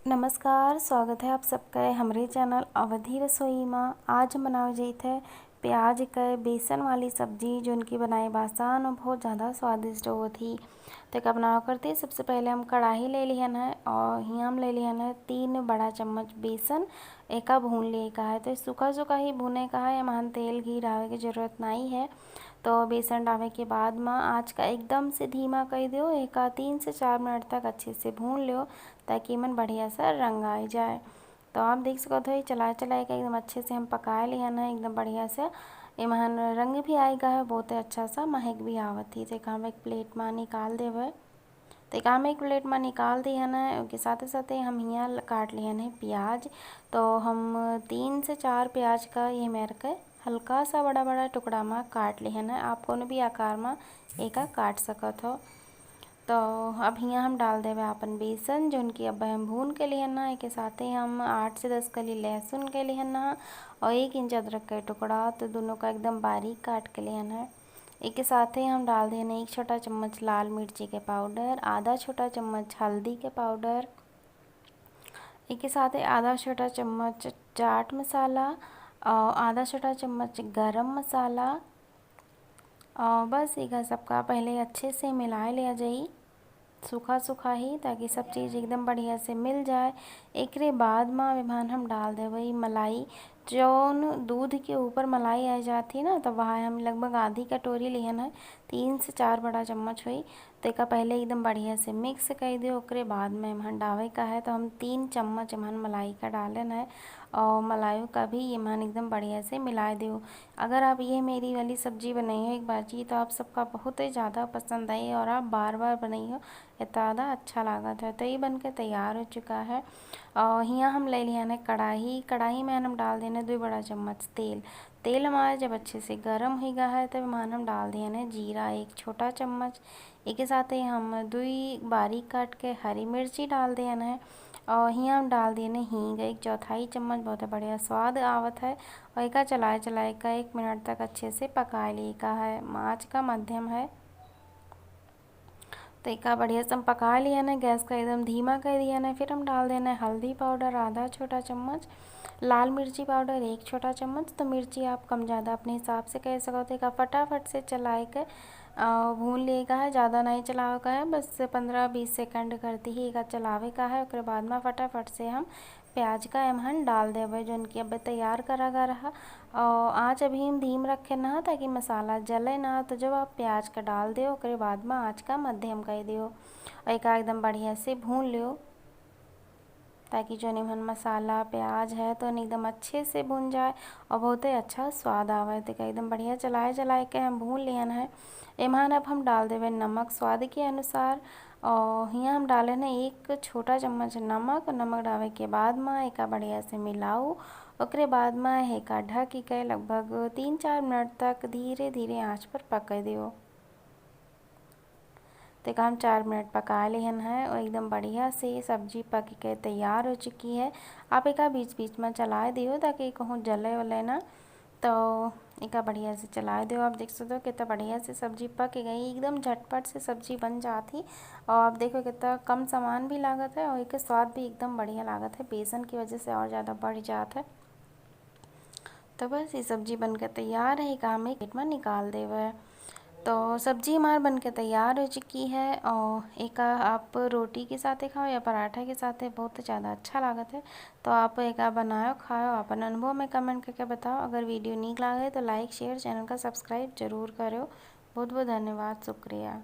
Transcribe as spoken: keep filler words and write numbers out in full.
नमस्कार, स्वागत है आप सबका हमरे चैनल अवधी रसोई मा। आज हम बनावे जाइत है प्याज के बेसन वाली सब्जी, जोन की बनाए आसान और बहुत ज़्यादा स्वादिष्ट होत ही। तो एका बनावे करती सबसे पहले हम कढ़ाई ले लिहन है और हियाँ हम ले लिहन है तीन बड़ा चम्मच बेसन। एका भून लिए का है, तो सूखा सूखा ही भूने का है, एमहन तेल घी डाले के जरूरत नहीं है। तो बेसन डाले के बाद मा आँच का एकदम से धीमा कर दियो, एका तीन से चार मिनट तक अच्छे से भून लियो, ताकि एमन बढ़िया सा रंग आ जाए। तो आप देख सकत हो, ये चलाए चलाए के एकदम अच्छे से हम पकाए लिहन है, एकदम बढ़िया से एमहन रंग भी आए गा है, बहुत ही अच्छा सा महक भी आवत ही। तो एका हम एक प्लेट मा निकाल देवे। तो एका हम एक प्लेट मा निकाल दिहन है, ओके साथे साथे हम हियाँ ल-, काट लिहन है प्याज। तो हम तीन से चार प्याज का ये मेर के हल्का सा बड़ा बड़ा टुकड़ा मा काट लिहन है। आप कोनो भी आकार मा एका काट सकत हो। तो अब हियाँ हम डाल देवे आपन बेसन, जोन की अब हम भून के लिहन है। एके साथे हम आठ से दस कली लहसुन के लिहन है और एक इंच अदरक के टुकड़ा, तो दोनों का एकदम बारीक काट के लिहन है। एके साथे हम डाल देहन एक छोटा चम्मच लाल मिर्ची के पाउडर, आधा छोटा चम्मच हल्दी के पाउडर, एके साथे आधा छोटा चम्मच चाट मसाला और आधा छोटा चम्मच गरम मसाला। और बस एका सबका पहले अच्छे से मिलाए लिया जाई, सूखा सूखा ही, ताकि सब चीज़ एकदम बढ़िया से मिल जाए। एकरे बाद मा एमहन हम डाल देवे ई मलाई। जौन दूध के ऊपर मलाई आ जाती ना, तो वहाँ हम लगभग आधी कटोरी लिहन है, तीन से चार बड़ा चम्मच हुई। तो एका पहले एकदम बढ़िया से मिक्स कर दियो, ओकरे बाद मा एमहन डाले का है। तो हम तीन चम्मच एमहन मलाई का डालेन है और मलाइयों का भी एमहन एकदम बढ़िया से मिला दियो। अगर आप ये मेरी वाली सब्जी बनाई हो एक बार जी, तो आप सबका बहुत ही ज़्यादा पसंद आई और आप बार बार बनाई हो, इतना ज़्यादा अच्छा लागत है। तो ये बन के तैयार हो चुका है। और हियाँ हम ले लिहन है कढ़ाई, कढ़ाई मा हम डाल देने दो बड़ा चम्मच तेल। तेल हमारा जब अच्छे से गर्म हो गया है, तब एमहन हम डाल दिहन है जीरा एक छोटा चम्मच, एके साथे हम दुई बारीक काट के हरी मिर्ची डाल दिहन है और हियाँ हम डाल दिहन है हींग एक चौथाई चम्मच, बहुत बढ़िया स्वाद आवत है। और एका चलाए चलाए का एक मिनट तक अच्छे से पका लिए का है, आँच का मध्यम है। तो एका बढ़िया से हम पका लिहन है, गैस का एकदम धीमा कर दिहन है। फिर हम डाल देना है हल्दी पाउडर आधा छोटा चम्मच, लाल मिर्ची पाउडर एक छोटा चम्मच। तो मिर्ची आप कम ज़्यादा अपने हिसाब से कर सकत हो। एका फटाफट से चलाए के, अ, भून लिए का है, ज़्यादा नहीं चलावे का है, बस पन्द्रह बीस सेकंड करती ही एका चलावे का है। ओकरे बाद मा फटाफट से हम प्याज का एमहन डाल देवे, जोन की अब तैयार करा गा रहा। और आँच अभी हम धीम रखे ना, ताकि मसाला जले ना। तो जब आप प्याज का डाल दे, ओकरे बाद मा आँच का मध्यम कर दियो और एका एकदम बढ़िया से भून लियो, ताकि जोन एमहन मसाला प्याज है तो एकदम अच्छे से भून जाए और बहुत ही अच्छा स्वाद आवे। तो एका एकदम बढ़िया चलाए चलाए के हम भून लिहन है। एमहन अब हम डाल देवे नमक स्वाद के अनुसार। और हियाँ हम डालेन है एक छोटा चम्मच नमक। नमक डाले के बाद मा एका बढ़िया से मिलाऊ। ओकरे बाद मा एका ढक के लगभग तीन चार मिनट तक धीरे धीरे आँच पर पके दियो। तो एका हम चार मिनट पका लिहन है और एकदम बढ़िया से सब्जी पक के तैयार हो चुकी है। आप एका बीच बीच मा चलाए दियो, ताकि कहूँ जले उले ना। तो एका बढ़िया से चलाए दियो। आप देख सकते हो कितना बढ़िया से सब्जी पक गई, एकदम झटपट से सब्जी बन जात ही। और आप देखो कितना कम सामान भी लागत है और एके स्वाद भी एकदम बढ़िया लागत है, बेसन की वजह से और ज़्यादा बढ़ जात है। तो बस ये सब्जी बन के तैयार है, एका हम एक प्लेट मा निकाल देवे। तो सब्जी हमार बन के तैयार हो चुकी है और एका आप रोटी के साथे खाओ या पराठा के साथे, बहुत ज़्यादा अच्छा लागत है। तो आप एका बनाओ, खाओ, अपन अनुभव में comment करके बताओ। अगर video नीक लागे तो like, share, channel का subscribe जरूर करो। बहुत बहुत धन्यवाद, शुक्रिया।